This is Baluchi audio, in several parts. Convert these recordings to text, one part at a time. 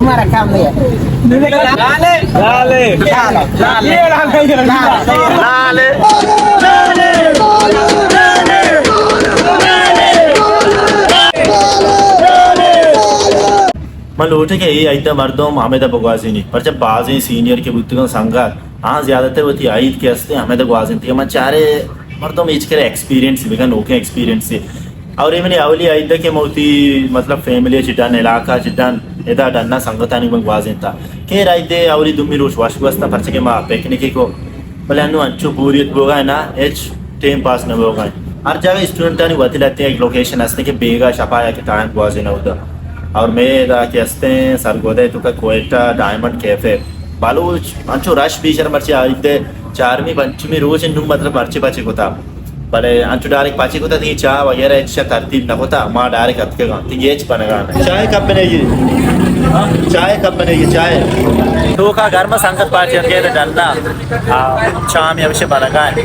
ہمارا کام نہیں ہے۔ لالے۔ لالے۔ لالے۔ لالے۔ من لوٹیں کہ اے عید ءَ مردم ہمدا بگوازینی، پرچہ بازیں سینئر کہ بوتگاں سنگت، آ زیادہ تر وتی عید کہ استیں ہمدا گوازینتی۔ من چارے مردم ہچ کرے ایکسپیرینس بکن، نوکیں ایکسپیرینس۔ اور اے منی اولی عید کہ من وتی مطلب فیملی چہ ڈن، علاقہ چہ ڈن، ادا ڈنا سنگتانی من گوازینتا۔ کہ عید اولی دومی روچ وش گوستا، پرچہ کہ ما پکنک کو، بلے انو انچو بوریت بوگا نا، ہچ ٹائم پاس نہ بوگا۔ ہر جگہ اسٹوڈنٹانی وتی لہتے یک لوکیشن ہستے کہ بیگا شپا یا کہ ٹائم گوازینا اودا۔ اور مئے ادا کہ ہستیں سرگودہ توکا کوئٹہ ڈائمنڈ کیفے۔ بلوچ انچو رش بیشر مرچی عید چارمی پنچمی روچ نو مطلب مرچی پچے کتا۔ بلے انچو ڈائریکٹ پچے کتا، تئی چاہ وغیرہ ہچ ترتیب نہ کتا، ما ڈائریکٹ اتکگاں، تئی ہچ بنگا نہ۔ چائے کپ بنے گی؟ چائے کپ بنے گی؟ چائے۔ توکا گرم سنگت پارٹی اتکے ڈننا۔ ہاں، چاہ ہمے بنگا ہے۔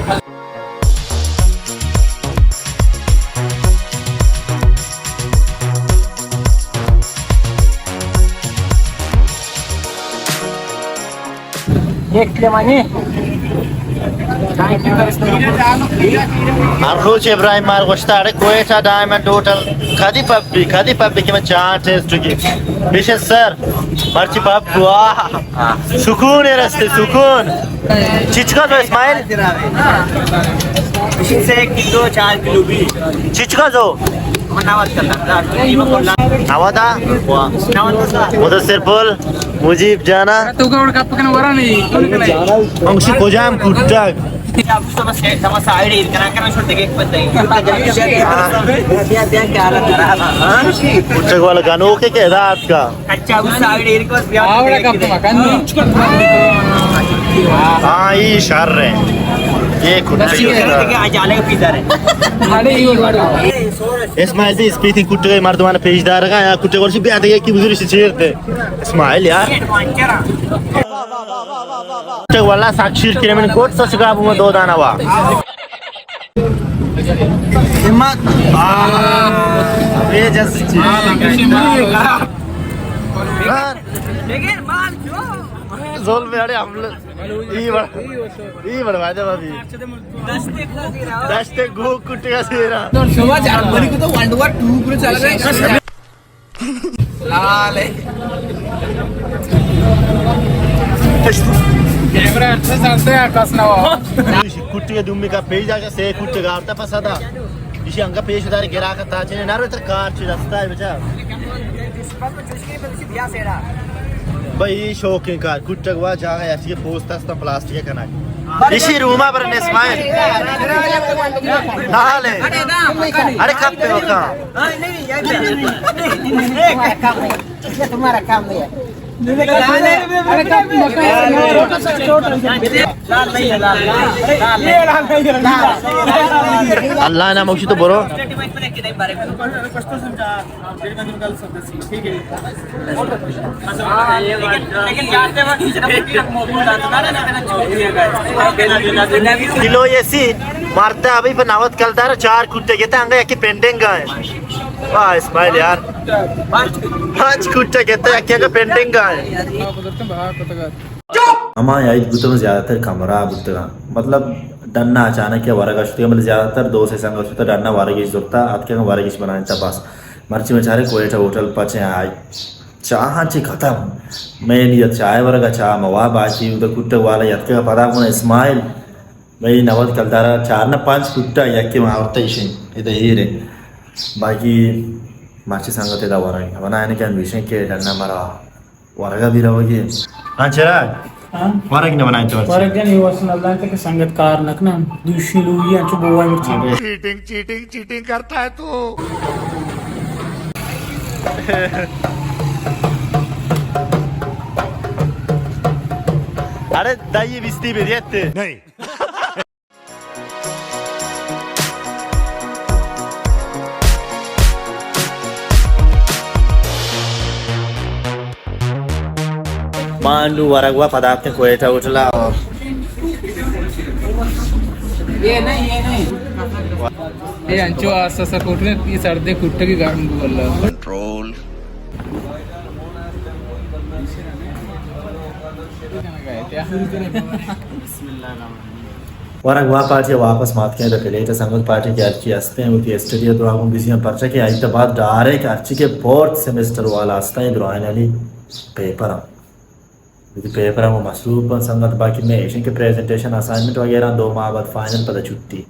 یک کلمانی۔ ہر روچ ابراہیم مار گوشتا، اڑے کوئٹہ ڈائمنڈ ہوٹل کدی پب بی، کدی پب بی کہ من چاہ ٹیسٹ کی۔ پیش سر، مرچی پب، واہ۔ سکون ہے رستے، سکون۔ چچکا زو اسماعیل؟ مشین سے ایک کلو، چار کلو بھی۔ چچکا زو؟ نوادا؟ مدثر پل، مجیب جانا۔ تو گوڑ کپ کن ورا نہیں، تو نکلے۔ انگشی کجام کٹگ؟ کٹگ والا گنوکے کہ ادا اتکا۔ آوڑا کپ مکن۔ ہاں، ای شر ہے۔ یہ کٹے۔ اسماعیل دی اسپیتی کٹے مردمان پیش دارگا یا کٹے ورشی بیا دگہ کی بزرش چیر دے۔ اسماعیل یار۔ کٹے والا ساکشیر کرے من کوٹ سچ گابو دو دانا وا۔ ہمت۔ آہ، ابے جس چیز۔ ظلم ہے، اڑے ہم لوگ۔ ای بڑ-، ای بڑ بھائی جان ابھی۔ دشت گو کٹے گا سیرا۔ صبح جرمنی کو تو ورلڈ وار ٹو پورے چل رہے ہیں۔ لال ہے۔ کیمرہ اچھا چلتے ہیں، کس نہ ہو۔ کٹے دومی کا پیج آ سے کٹے گارتا پسدا۔ اسی انگا پیش دار گرا کا تاچنے نہ رو تر کار چی رستہ ہے بچا۔ بھائی، شوقیں کار، کٹگ وا جاگہ ایسی پوست است پلاسٹک کنک۔ اسی روما بر نسمائے۔ نالے۔ اڑے کپ پہ وکا۔ یہ تمہارا کام نہیں ہے۔ اللہ نہ مکشی تو برو۔ دلو یہ سی مارتا ابھی پر نوت کلدار چار کٹے گیتا انگا یکی پینڈنگ آئے۔ واہ اسماعیل یار، پانچ کٹے گیتا یکی انگا پینڈنگ آئے۔ ہما عید بوتگاں زیادہ تر کمرہ بوتگاں، مطلب ڈنا اچانک یا ورگ ءَ شتگاں، بلے زیادہ تر دوست سنگت شتہ ڈنا ورگ اش زرتہ، اتکگاں ورگ اش بنائینتہ بس۔ مرچی من چارے کوئٹہ ہوٹل پچیں آئی چاہاں چی ختم۔ مئے نیت چاہ ورگ ءَ، چاہ موا باقی اود کٹگ والا یتکگ پدا گون اسماعیل، مئے نود کلدارا چار نہ پنچ کٹگ یکے ما آورتہ ایشیں ادا ایرے۔ باقی مرچی سنگت ادا ورگ بنائینگ کہ انویشیں کہ ڈنا مرا ورگا بھی روگی۔ ہاں چراغ۔ ہاں؟ ورگ نہ بنائیں تو اچھا۔ ورگ نہیں، وصل اللہ تک سنگت کار نہ کنن۔ دوشی لوگی انچو بوائے مرچی۔ چیٹنگ، چیٹنگ، چیٹنگ کرتا ہے تو۔ اڑے دائی بیستی بھی دیتے۔ نہیں۔ ما انو ورگ وا پدا اتکیں کوئٹہ ہوٹل ءَ۔ اے انچو آسا سا کوٹ میں، اے سردیں کٹگی گرم بو اللہ۔ کنٹرول۔ ورگ وا پارٹی واپس مات کئے پہ پلیٹ، سنگت پارٹی کہ ہرچی ہستیں وتی اسٹڈی ءَ دراہ گوں بزی اَنت، پرچا کہ آئی ءَ بعد ڈائریکٹ ہرچی کہ فورتھ سیمسٹر والا ہستیں دراہیں علی پیپر اَنت، وتی پیپر ءَ مصروف بنت سنگت، باقی میں ایشن کہ پریزنٹیشن اسائنمنٹ وغیرہ دو ماہ بعد فائنل پدا چھٹی۔